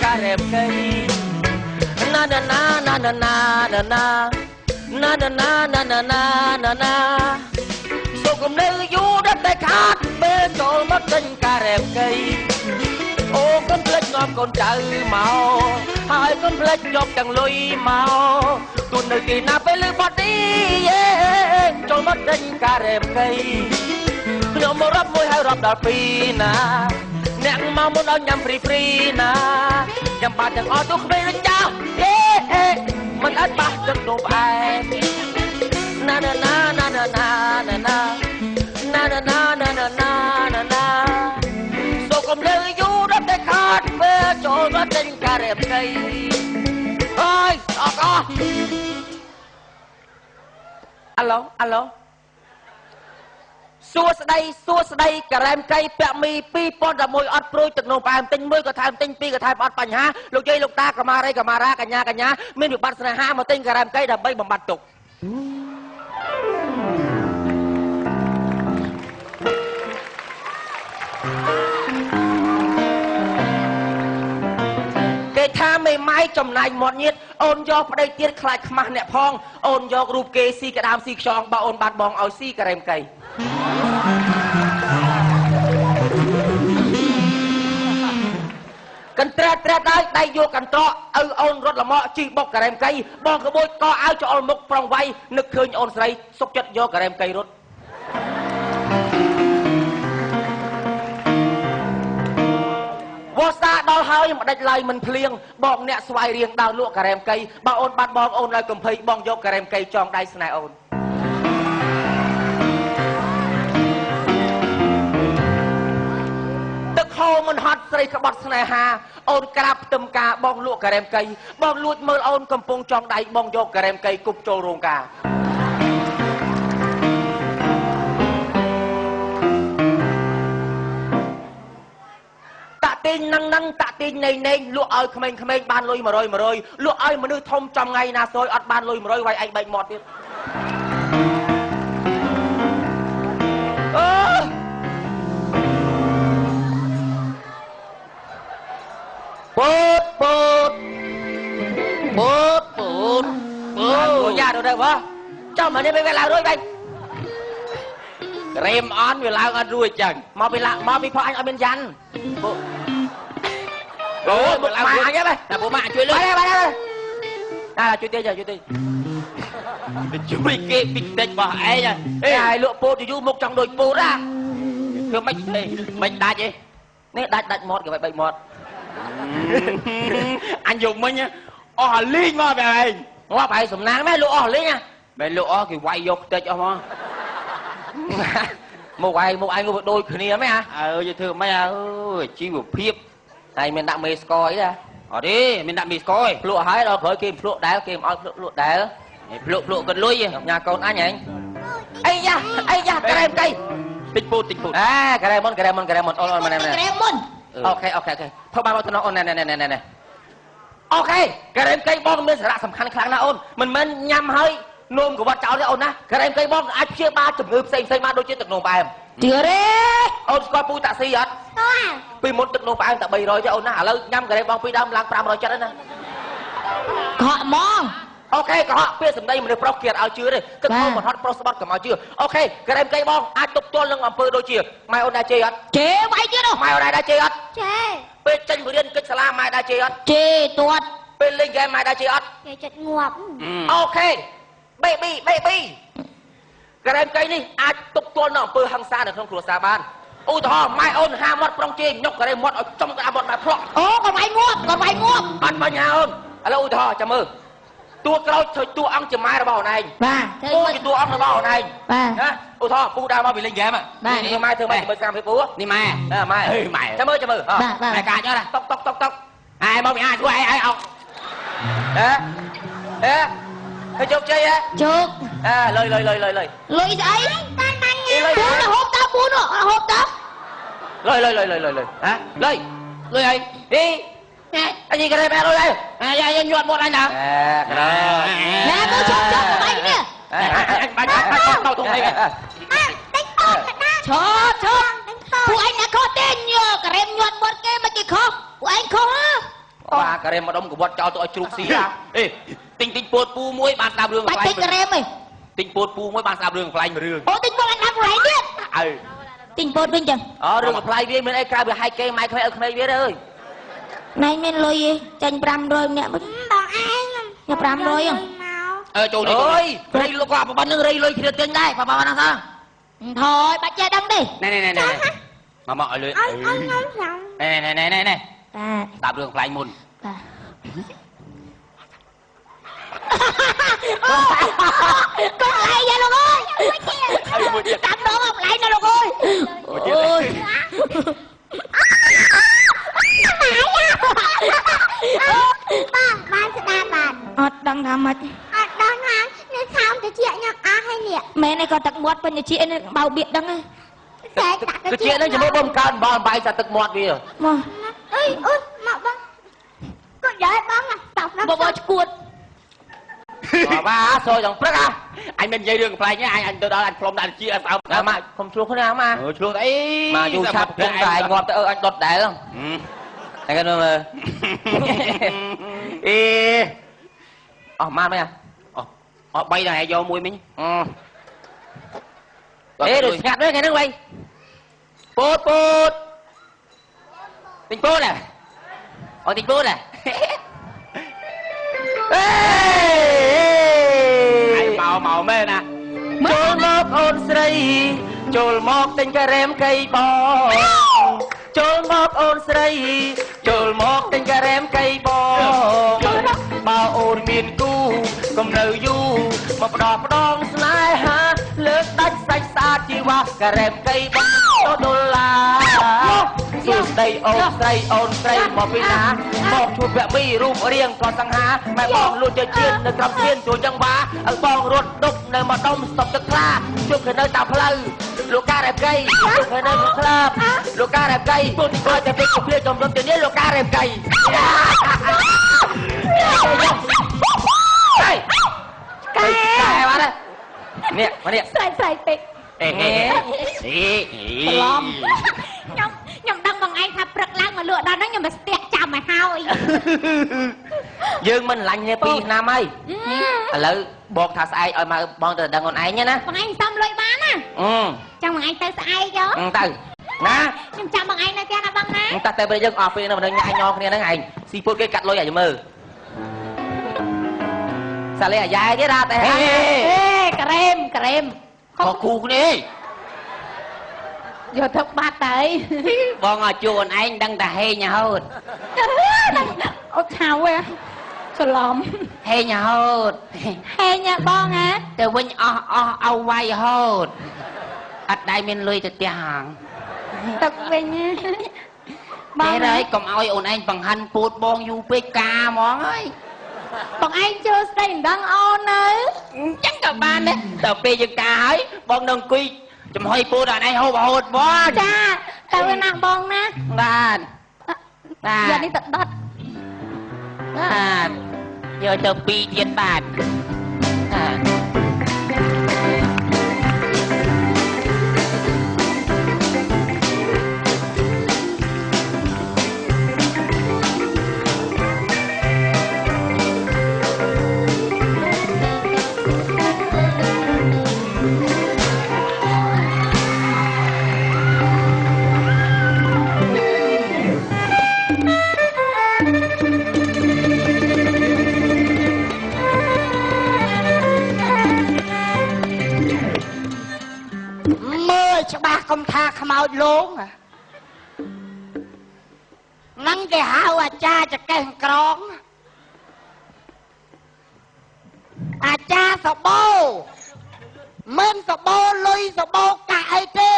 ការ៉េមកីណាណាណាណាណាណាណាណាណាណាណាណាណាណាណាសូមកុំនៅយូរដល់តែខាតពេលចូលមកទិញការ៉េមកីអូកុំភ្លេចនាំកូនចៅមកហើយកុំភ្លេចយកទាំងលុយមកទូនៅទីណាពេលលឺបត់នេះយេចូលមកទិញការ៉េមកីខ្ញុំមករាប់មួយហើយរាប់ដល់ពីរណាអ្នកមកមុនឲ្យញ៉ាំហ្វ្រីហ្វ្រីណាញ៉ាំបានទាំងអស់ទូក្មេងដូចចៅយេមិនអត់បាសទឹកនោមផ្អែមណាណាណាណាណាណាណាណាណាណាណាណាណាណាណាសូកុំលើយូរដល់តែខាតពេលចូលមកទិញការ៉េមកីអើយអត់អស់អាឡូអាឡូសួស្ដីសួស្ដីការ៉េមកីពាក់មី2011អត់ព្រួយទឹកនោមផ្អែមទិញមួយក៏ថែមទិញពីរក៏ថែមអត់បញ្ហាលោកយាយលោកតាកមារីកមារាកញ្ញាកញ្ញាមានវិបត្តិស្នេហាមកទិញការ៉េមកីដើម្បីបំបត្តិទុក្ខគេថាមេម៉ាយចំណាយមាត់ញាតអូនយកប្តីទៀតខ្លាចខ្មាស់អ្នកផងអូនយករូបគេស៊ីក្តាមស៊ីខ្យងបើអូនបានបងឲ្យស៊ីការ៉េមកីកន្ត្រែត្រែដល់ដៃយកកន្ត្រកឪអូនរត់លម៉កជីបុកការ៉េមកីបងក្បួយកឲ្យច្អល់មុខប្រងវាយនឹកឃើញអូនស្រីសុកចិត្តយកការ៉េមកីរត់វស្សាដល់ហើយមិនដាច់ឡើយមិនភ្លៀងបងអ្នកស្វាយរៀងដើរលក់ការ៉េមកីបើអូនបាត់បងអូនឲ្យកំភៃបងយកការ៉េមកីចងដៃស្នេហ៍អូនទឹកហូរមិនហត់ស្រីក្បត់ស្នេហាអូនក្រាបផ្ទឹមការបងលក់ការ៉េមកីបងលួចមើលអូនកំពុងចងដៃបងយកការ៉េមកីគប់ចូលរោងការតាក់ទាញនឹងនឹងតាក់ទាញណេងណេងលក់ឲ្យក្មេងក្មេងបានលុយ100 100លក់ឲ្យមនុស្សធំចំថ្ងៃណាសយអត់បានលុយ100វាយឯងបែកមាត់ទៀតអឺពូតពូតពូតពូតពូតយ៉ាទៅទៅបងចាំមកនេះវាឡើងរួចបែករេមអន់វាឡើងអត់រួចចឹងមកពីមកពីផកអញអត់មានយ៉ាន់ពូអូមកឡើងអញហ៎តែពូម៉ាក់ជួយលុយបាទបាទជួយទេជួយទេជួយគេពីតិចរបស់ឯងហេហើយលក់ពោតយូរមុខចង់ដូចពោតណាធ្វើម៉េចទេមិនដាច់ទេនេះដាច់ដាច់មាត់គេបែកមាត់អញយកមិញអស់លីងមកបែឯងងាប់ហើយសំណាងមែនលក់អស់លីងណាមែនលក់អស់គេវាយយកតិចអស់មកមកឯងមកឯងក៏ដូចគ្នាមែនហ៎អើយធ្វើម៉េចអើយជីវភាពហើយមានដាក់មេស្ករអីដែរអត់ទេមានដាក់មេស្ករទេភ្លក់ហើយដល់ក្រោយគេភ្លក់ដែលគេមិនឲ្យភ្លក់លក់ដែលភ្លក់ភ្លក់គាត់លុយញ៉ាកូនអញហែងអីយ៉ាអីយ៉ាការ៉េមកីតិចពូតតិចពូតអាការ៉េមុនការ៉េមុនការ៉េមុនអូនអូនម៉ែការ៉េមុនអូខេអូខេអូខេផុសបានមកទៅអូនណែណែណែណែណែអូខេការ៉េមកីបងមានសារៈសំខាន់ខ្លាំងណាស់អូនមិនមែនញ៉ាំហើយនោមកវត្តចោលទេអូនណាការ៉េមកីបងអាចព្យាបាលជំងឺផ្សេងផ្សេងបានដូចជាទឹកនោមផ្អែមជឿទេអូនស្គាល់ពូតាក់ស៊ីអត់ស្គាល់ពីមុនទឹកនោមផ្អែមតែ300ទេអូនណាឥឡូវញ៉ាំការ៉េបងពីរដើមឡើង570ហើយណាកុហកហ្មងអូខេកុហកពាក្យសម្ដីមនុស្សប្រុសគេអត់ឲ្យជឿទេគិតមកហត់ប្រុសស្បត់កុំឲ្យជឿអូខេការ៉េមកីបងអាចទប់ទល់នឹងអំពើដូចជាម៉ែអូនដែរជេរអត់ជេរវាយទៀតម៉ែអូនដែរជេរអត់ជេរពេលចេញបរៀនកិច្ចសាលាម៉ែដែរជេរអត់ជេរទាត់ពេលលេងហ្គេមម៉ែដែរជេរអត់ជេរចិត្តងាប់អូខេ baby baby ការ៉េមកីនេះអាចទប់ទល់នឹងអំពើហិង្សានៅក្នុងគ្រួសារបានឧទាហរណ៍ម៉ែអូនហាមាត់ប្រុងជេរញុកការ៉េមាត់ឲ្យចំក្តារមាត់ម៉ែផ្លក់អូកុំវាយងាប់កុំវាយងាប់អត់បញ្ហាអូនឥឡូវឧទាហរណ៍ចាំមើលតួក្រោយធ្វើតួអង្គជាម៉ែរបស់អូនឯងបាទពូជាតួអង្គរបស់អូនឯងបាទណាឧទាហរណ៍ពូដើរមកពីលេងហ្គេមនេះម៉ែធ្វើម៉េចមើលសាមភាពពូនេះម៉ែម៉ែម៉ែចាំមើលចាំមើលម៉ែកាចអត់តុកតុកតុកតុកឯងមកពីអាចជួយឯងឯងអោហេហេហើយជោគជ័យហ៎ជោគអើលុយលុយលុយលុយលុយលុយស្អីតាមបានញ៉ាំពូហូបតើពូនោះហូបតើលុយលុយលុយលុយលុយលុយហ៎លុយលុយអីអីអញគេបែរលុយអីអាយ៉ាញាត់មាត់អញណាអេណែពូជោគជោគបាយគ្នាបាច់បាច់បាច់តោធំអីតិចតឈប់ឈប់ពួកឯងណាខុសទេញ័រការ៉េមញាត់មាត់គេមិនគេខុសពួកឯងខុសហ៎ បាទការ៉េមម្ដុំកវត្តចោលទៅឲ្យជ្រូកស៊ីអេទិញទិញពោតពូមួយបានស្ដាប់រឿង បាច់ទិញការ៉េមឯង ទិញពោតពូមួយបានស្ដាប់រឿងប្លែកមួយរឿង អូទិញពោតបានស្ដាប់ប្លែកទៀត អើ ទិញពោតវិញចឹង អូរឿងប្លែកវាមានអីក្រៅពីហែកគេម៉ែក្មេងឲ្យក្មេងវាអើយ ណៃមានលុយឯងចាញ់500ម្នាក់វិញ បងឯង យក500ហ៎ អើចូលនេះ អើយរៃលុកក៏ប៉ុណ្្នឹងរៃលុយគ្នាទិញដែរប៉ាប៉ាហ្នឹងថា ថយបាច់ចេះដឹងទេ ណែណែណែណែមកមកឲ្យលុយ ឲ្យឲ្យខ្ញុំចាំ ណែណែណែណែណែ បាទ ស្ដាប់រឿងប្លែកមុន បាទកុំឡៃយ៉ាលោកអើយតាមដងអត់ឡៃណាលោកអើយអូយ បងបានស្ដាប់បាន អត់ដឹងថាម៉េច អត់ដឹងថានៅខោមតិចខ្ញុំអស់ហើយនេះ មែនឯងក៏ទឹកមាត់ពេញតិចនេះបៅបៀកដឹងហ៎ តែដាក់ តិចហ្នឹងជាមួយបងកើនអំបិលបាយសាទឹកមាត់វា មក អើយអូយមកបងក៏យាយបងតោះ បងបងឈួត បាទសូចង់ព្រឹកអា អញមិននិយាយរឿងប្លែកទេអញអញទៅដល់អញផ្លុំដាក់ជាអត់ស្អប់ ណាម៉ាកុំឆ្លោះគ្នាម៉ា ឆ្លោះអី ម៉ាយូរឆាប់គុំតែឯងងាប់ទៅអើអញដុតដែរតែគេមើលអេអស់ម៉ានមិន អស់អស់3ដល់ឯងយកមួយមិញ អេដូចស្ងាត់វិញថ្ងៃហ្នឹងវិញពោតពោតទិញពោតហ៎អូទិញពោតហ៎អេ ឯងមកមកមែនណា ចូលមកអូនស្រីចូលមកទិញការ៉េមកៃបងចូលមកអូនស្រីចូលមកទិញការ៉េមកៃបងបើអូនមានគូកុំនៅយូរមកផ្ដោះផ្ដងស្នេហាលើកដាច់សាច់ស្អាតជីវ៉ាការ៉េមកៃបងដុល្លារសួស្ដីអូនស្រីអូនស្រីមកពីណាមកជួបវគ្គមីរូបរាងក៏សង្ហាម៉ែបងលួចទៅជាតិនៅក្រំស្ពានជួយចង្វាឲ្យបងរត់ដប់នៅម្ដុំស្តុបទឹកខ្លាជួបគ្នានៅតាមផ្លូវលោកការ៉េមកៃជួបគ្នានៅក្លាបលោកការ៉េមកៃពួកទីគាត់តែពេលគព្រាចំរុំទៅនេះលោកការ៉េមកៃហេកែកែបាត់នេះមកនេះ ស្រែកស្រែកពេក អេអេ ច្រឡំ ខ្ញុំខ្ញុំដឹងបងឯងថាព្រឹកឡើងមកលក់ដល់ហ្នឹងខ្ញុំមកស្ទាក់ចាំឲ្យហើយ យើងមិនឡាញ់គ្នា2ឆ្នាំហើយឥឡូវបងថាស្អែកឲ្យមកបងទៅដឹងអូនឯងណា បងឯងសំលុយបានណាចាំបងឯងទៅស្អែកហ៎ ទៅណា ខ្ញុំចាំបងឯងនៅផ្ទះណាបងណា តែតែពេលយើងអស់ពេលនៅញ៉ាញញគ្នាហ្នឹងឯងស៊ីពុតគេកាត់លុយឲ្យមើលសាលេអាយ៉ែទៀតអាតែ អេការ៉េមការ៉េម ខុសគូគ្នា យកទៅបាត់ទៅ បងឲ្យជួអូនឯងដឹងតែហេងរហូត អូឆៅហ៎ច្រឡំ ហេងរហូត ហេងបងហ៎ ទៅវិញអស់អស់អវ៉ៃរហូតអត់ដែរមានលុយទៅផ្ទះហង ទឹកវិញ បងហើយកុំឲ្យអូនឯងបង្ហាន់ពូតបងយូរពេកកាហ្មងហើយ បងឯងជឿស្ដីមិនដឹងអូននៅ អញ្ចឹងក៏បានដែរដល់ពេលយើងកាហើយបងនឹងអង្គុយចំហុយពូតឲ្យឯងហូបរហូតបង ចាទៅណាបងណា បាទបាទ យកនេះទៅដុត បាទយកទៅពីរទៀតបាទបាទ ច្បាស់កុំថាខ្មោចលងហ្នឹងគេហៅអាចារ្យចកេះក្រងអាចារ្យសបោមិនសបោលុយសបោកាក់អីទេ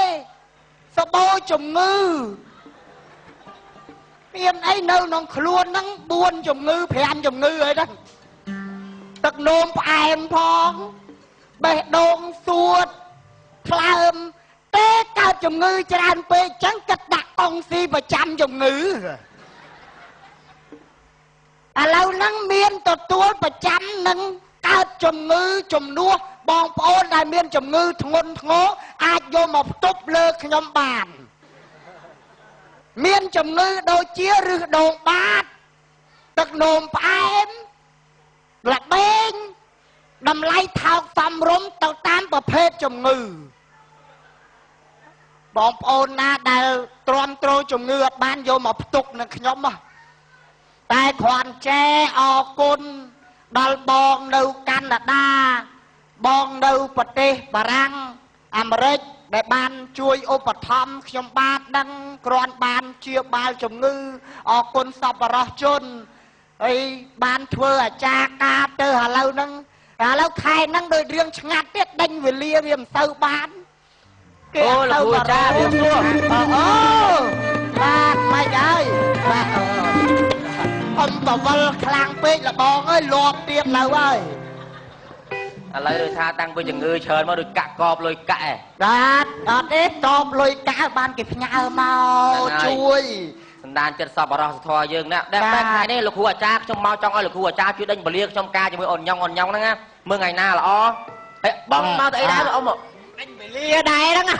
សបោជំងឺមានអីនៅក្នុងខ្លួនហ្នឹង4ជំងឺ5ជំងឺអីហ្នឹងទឹកនោមផ្អែមផងបេះដូងសួតថ្លើមទេកើតជំងឺច្រើនពេកអញ្ចឹងគិតដាក់កុងស៊ីប្រចាំជំងឺឥឡូវហ្នឹងមានទទួលប្រចាំនឹងកើតជំងឺជំនួសបងប្អូនដែលមានជំងឺធ្ងន់ធ្ងរអាចយកមកផ្ទប់លើខ្ញុំបានមានជំងឺដូចជារឹសដូងបាត ទឹកនោមផ្អែមល្បែងតម្លៃថោកសមរម្យទៅតាមប្រភេទជំងឺបងប្អូនណាដែលទ្រាំទ្រជំងឺអត់បានយកមកផ្ទុកនឹងខ្ញុំហ៎តែគ្រាន់ចេអរគុណដល់បងនៅកាណាដាបងនៅប្រទេសបារាំងអាមេរិកដែលបានជួយឧបត្ថម្ភខ្ញុំបាទដឹងគ្រាន់បានជាបាលជំងឺអរគុណសប្បុរសជនហើយបានធ្វើអាចារ្យការទៅឥឡូវហ្នឹងឥឡូវខែហ្នឹងដូចរឿងឆ្ងាត់ទៀតដេញវេលាវាមិនសូវបាន អូលោកគ្រូអាចារ្យវាសួរ អូបាទមិនហើយបាទអ៊ំបវលខ្លាំងពេកលបងអើយលាប់ទៀតលើហើយ ឥឡូវដូចថាតាំងពីជំងឺច្រើនមកដូចកាក់កបលុយកាក់ឯង បាទអត់ទេតបលុយកាក់បានគេផ្ញើមកជួយ សន្តានចិត្តសប្បុរសធម៌យើងណាដែលតែថ្ងៃនេះលោកគ្រូអាចារ្យខ្ញុំមកចង់ឲ្យលោកគ្រូអាចារ្យជួយដេញពលាខ្ញុំការជាមួយអូនញ៉ុងអូនញ៉ុងហ្នឹងណាមើលថ្ងៃណាល្អហើយបងមកទៅអីដែរអ៊ំ ដេញពលាដែរហ្នឹង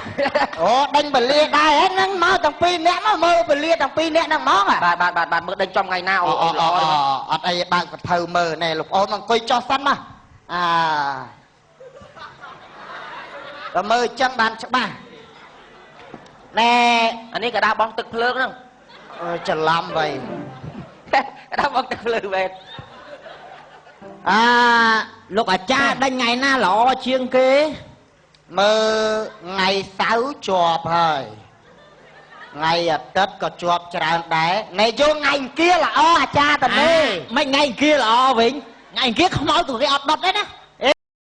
អូដេញពលាដែរហ្នឹងមកទាំងពីរនាក់មកមើលពលាទាំងពីរនាក់ហ្នឹងហ្មង បាទបាទបាទបាទមើលដេញចំថ្ងៃណាអូអូល្អ អត់អីបើកសភៅមើលណែលោកអូនអង្គុយចុះសិនមកអាដល់មើលអញ្ចឹងបានច្បាស់ណែ អានេះកដាបោះទឹកភ្លើងហ្នឹង ច្រឡំវៃ កដាបោះទឹកភ្លើងមែន អា លោកអាចារ្យដេញថ្ងៃណាល្អជាងគេ មើលថ្ងៃសៅរ៍ជាប់ហើយថ្ងៃអាទិត្យក៏ជាប់ច្រើនដែរណែយកថ្ងៃអង្គារល្អអាចារ្យតនេះ មិនថ្ងៃអង្គារល្អវិញថ្ងៃអង្គារខ្មោចក៏គេអត់ដុតដែរណា